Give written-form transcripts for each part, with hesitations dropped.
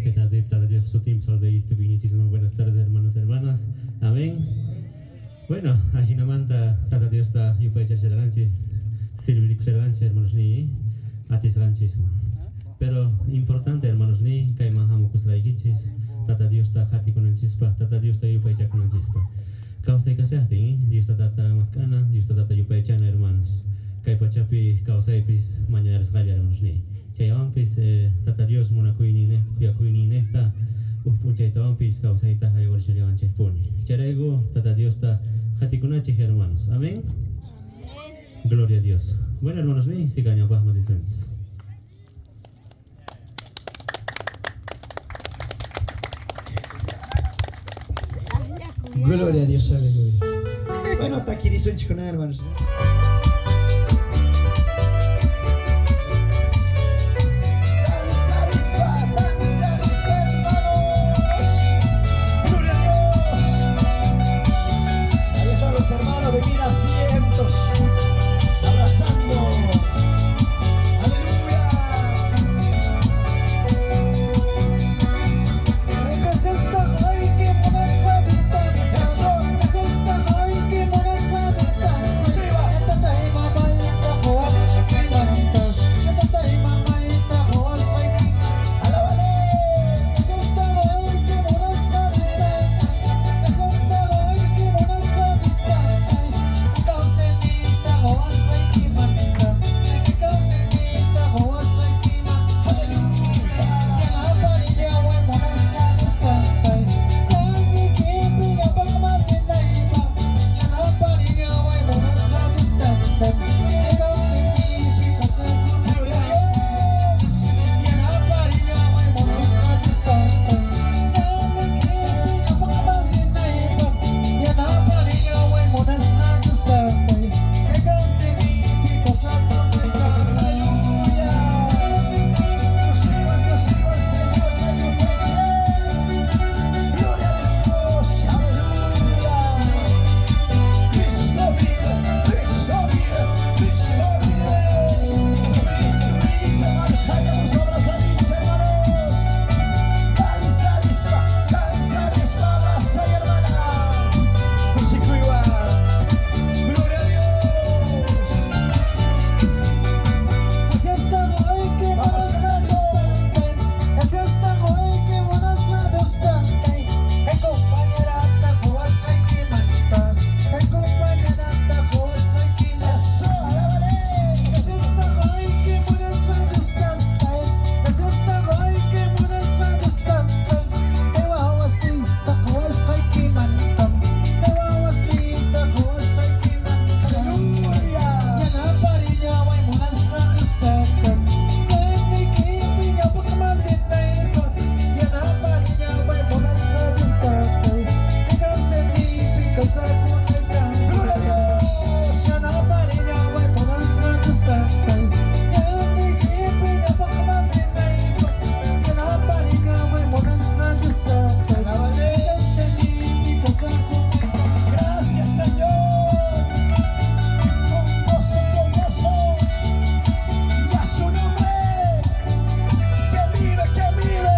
Que Tata Dios sutinpi saludaykichis. Buenas tardes, hermanos, hermanas. Amén. Bueno, ajinamanta Tata Diosta yupaychasharqanchik, sirvikusharqanchik, hermanos ni atisqanchisman. Pero importante, hermanos ni, kayman hamukusqaykichis, Tata Diosta qatikunanchispaq, Tata Diosta yupaychakunanchispaq. Kawsay kashaqtin, Diosta Tata mask'ana, Diosta Tata yupaychana, hermanos. Kay pachapi kawsaypis mañarisqalla, hermanos ni. Chaywanpis Tata Dios munakuynin, khuyakuyninnejta uj p'unchaytawanpis kawsayta jaywarishallawanchejpuni. Chayrayku Tata Diosta qatikunachej, hermanos. Amén. Gloria a Dios. Bueno, hermanos, ni si ñawpajman risunchis. Gloria a Dios, aleluya. Bueno, takirisunchik hermanos. Danzarispa, danzarispa, hermanos. Gloria a Dios. Ahí están los hermanos de mil asientos, abrazando. Aleluya. Eso. Siba. Alábale. Aleluya. Gloria a Dios. Aleluya. Que siga, que siga el Señor en tu pecho. Gloria a Dios. Aleluya. Cristo vive, Cristo vive, Cristo vive. Hermanos, hermanos, abrazaditos, hermanos. Danzarispa, danzarispa, abraza y hermana. Kusikuywan. Gloria a Dios. Vamos cantando. Eso, alábale. Aleluya. Gloria a Dios. Alábale. Gracias, Señor. Con gozo, con gozo. Y a su nombre. Que vive, que vive.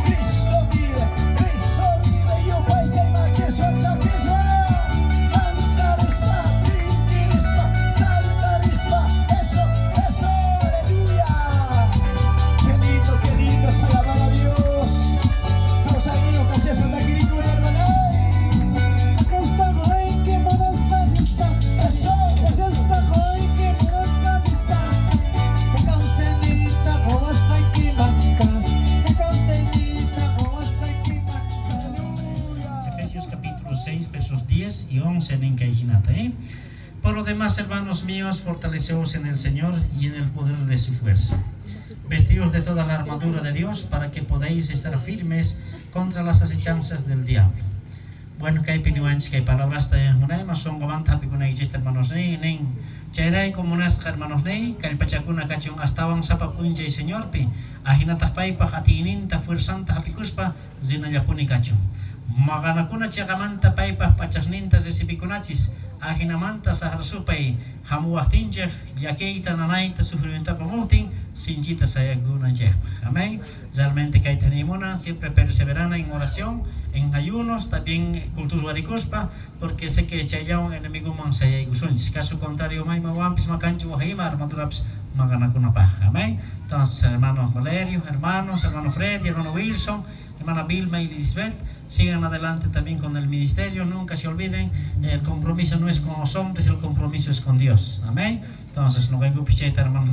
Cristo vive, Cristo vive. Yupaychayman takiswa. Danzarispa, tinkirispa, saltarispa. Eso, eso, aleluya. Qué lindo es alabar a Dios. Todos amigos, gracias por takirikuna, hermano. Eso. Aleluya. Efesios capítulo 6, versos 10 y 11 en kay jinata, ¿eh? Por lo demás, hermanos míos, fortaleceos en el Señor y en el poder de su fuerza. Vestidos de toda la armadura de Dios para que podáis estar firmes contra las acechanzas del diablo. Bueno, kaypi niwanchik kay palabrasta munayman sunqumanta hapikunaykichista, hermanos niy, nin chayrayku munasqa hermanos niy, kallpachakuna kachun astawan sapa p'unchay Señorpi, ajinataq paypaq atiyninta fuerzanta hapikuspa rinallapuni kachun. Maqanakuna chiqamanta paypaq p'achasninta recibikunachis. Ajinamanta sajra supay jamuwajtinchej llakiyta, nanayta, sufrimiento apamujtin, sinchita sayakunanchejpaj. Amén. Realmente kayta niymuna, siempre perseverana en oración, en ayunos, también cultuswarikuspa, porque sé que chayllawan enemigoman sayaykusunchis. Caso contrario, maymawanpis makanchu wajima armadurapis maqanakunapaj. Amén. Entonces, hermano Valerio, hermanos, hermano Freddy, hermano Wilson, hermana Vilma y Lisbeth, sigan adelante también con el ministerio, nunca se olviden, el compromiso no es con los hombres, el compromiso es con Dios. Amén. Entonces, noqaykupis chayta hermano,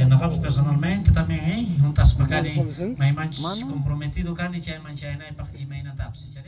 noqapis personalmente también, juntaspa kani, maymanchus comprometido kani chayman chayanaypaj imaynatapis, ¿sí?